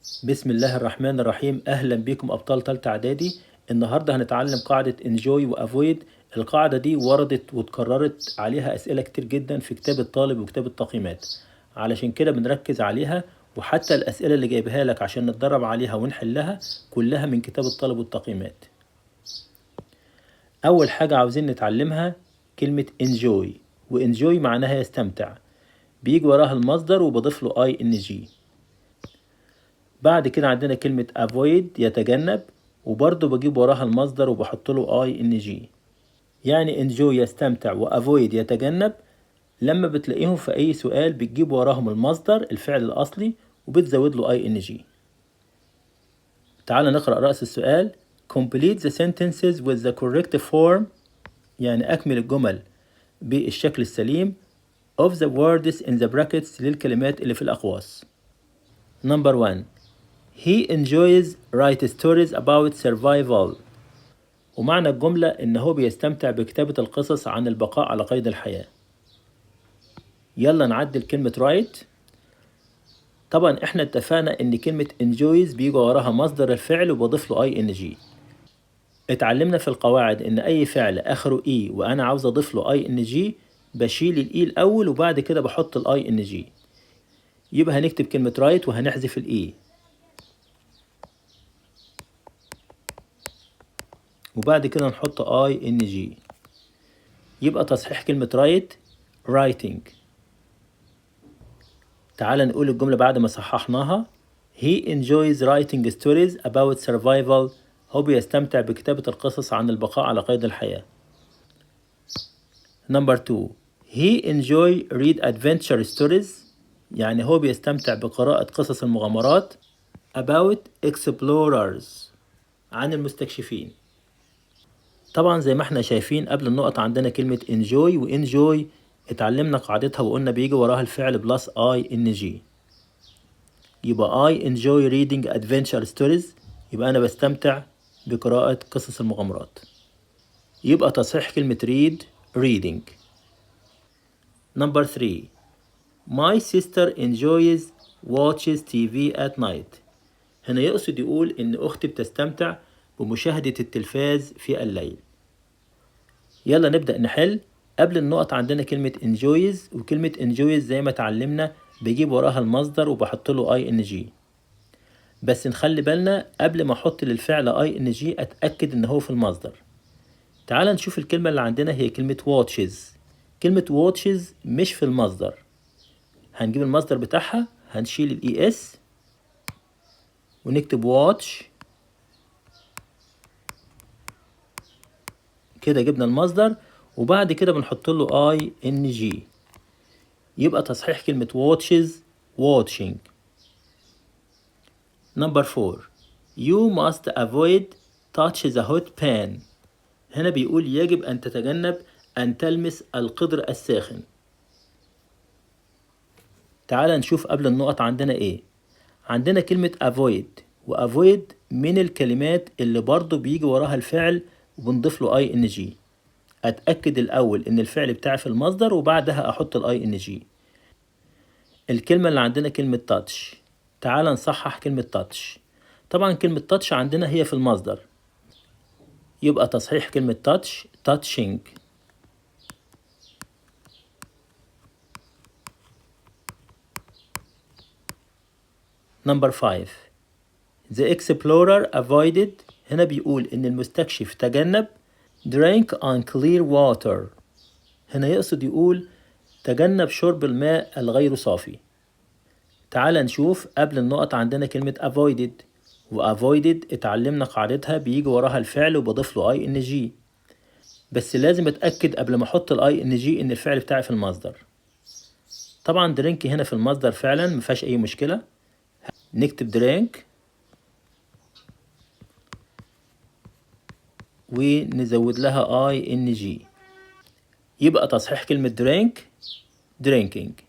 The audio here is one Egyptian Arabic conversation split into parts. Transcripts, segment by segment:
بسم الله الرحمن الرحيم. أهلا بكم أبطال تالتة إعدادي. النهاردة هنتعلم قاعدة enjoy و avoid. القاعدة دي وردت واتكررت عليها أسئلة كتير جدا في كتاب الطالب وكتاب التقييمات، علشان كده بنركز عليها، وحتى الأسئلة اللي جايبها لك عشان نتدرب عليها ونحلها كلها من كتاب الطالب والتقييمات. أول حاجة عاوزين نتعلمها كلمة enjoy، و enjoy معناها يستمتع، بيجي وراها المصدر وبضيف له ing. بعد كده عندنا كلمة avoid يتجنب، وبرضه بجيب وراها المصدر وبحط له ing. يعني enjoy يستمتع و avoid يتجنب، لما بتلاقيهم في أي سؤال بتجيب وراهم المصدر الفعل الأصلي وبتزود له ing. تعال نقرأ رأس السؤال. Complete the sentences with the correct form، يعني أكمل الجمل بالشكل السليم of the words in the brackets للكلمات اللي في الأقواس. Number 1، He enjoys write stories about survival. ومعنى الجملة إن هو بيستمتع بكتابة القصص عن البقاء على قيد الحياة. يلا نعدل كلمة write. طبعا احنا اتفقنا إن كلمة enjoys بيجي وراها مصدر الفعل وبضيف له ing. اتعلمنا في القواعد إن أي فعل آخره e وأنا عاوز أضيف له ing بشيل ال e الأول وبعد كده بحط ال ing. يبقى هنكتب كلمة write وهنحذف ال e، وبعد كده نحط ing. يبقى تصحيح كلمة write writing. تعال نقول الجملة بعد ما صححناها. He enjoys writing stories about survival. هو بيستمتع بكتابة القصص عن البقاء على قيد الحياة. Number 2، He enjoy read adventure stories، يعني هو بيستمتع بقراءة قصص المغامرات about explorers عن المستكشفين. طبعا زي ما احنا شايفين قبل النقط عندنا كلمة enjoy، و enjoy اتعلمنا قاعدتها وقلنا بيجي وراها الفعل plus ing. يبقى I enjoy reading adventure stories، يبقى أنا بستمتع بقراءة قصص المغامرات. يبقى تصحيح كلمة read reading. Number 3، My sister enjoys watches TV at night. هنا يقصد يقول إن أختي بتستمتع بمشاهدة التلفاز في الليل. يلا نبدأ نحل. قبل النقط عندنا كلمة enjoys، وكلمة enjoys زي ما اتعلمنا بجيب وراها المصدر وبحط له ing. بس نخلي بالنا قبل ما احط للفعل ing اتأكد ان هو في المصدر. تعال نشوف الكلمة اللي عندنا هي كلمة watches. كلمة watches مش في المصدر، هنجيب المصدر بتاعها، هنشيل ال es ونكتب watch. كده جبنا المصدر، وبعد كده بنحط له ing. يبقى تصحيح كلمة watches watching. Number 4، You must avoid touch the hot pan. هنا بيقول يجب أن تتجنب أن تلمس القدر الساخن. تعال نشوف قبل النقط عندنا إيه. عندنا كلمة avoid، و avoid من الكلمات اللي برضو بيجي وراها الفعل وبنضيف له ing. أتأكد الأول إن الفعل بتاعي في المصدر وبعدها أحط ال ing. الكلمة اللي عندنا كلمة touch. تعال نصحح كلمة touch. طبعا كلمة touch عندنا هي في المصدر، يبقى تصحيح كلمة touch touching. Number 5، The explorer avoided. هنا بيقول إن المستكشف تجنب drink unclear water. هنا يقصد يقول تجنب شرب الماء الغير صافي. تعال نشوف قبل النقط عندنا كلمة avoided، و avoided اتعلمنا قاعدتها بيجي وراها الفعل وبضيف له ing. بس لازم اتأكد قبل ما احط ال ing ان الفعل بتاعي في المصدر. طبعا drink هنا في المصدر فعلا مفيهاش اي مشكلة، نكتب drink ونزود لها ing. يبقى تصحيح كلمة drink drinking.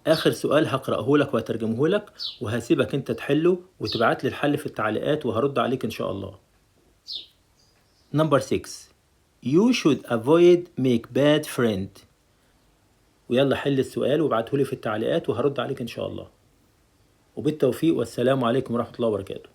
آخر سؤال هقرأه لك وهترجمه لك وهسيبك أنت تحله وتبعت لي الحل في التعليقات وهرد عليك إن شاء الله. Number 6، You should avoid make bad friend. ويلا حل السؤال وابعته لي في التعليقات وهرد عليك إن شاء الله. وبالتوفيق، والسلام عليكم ورحمة الله وبركاته.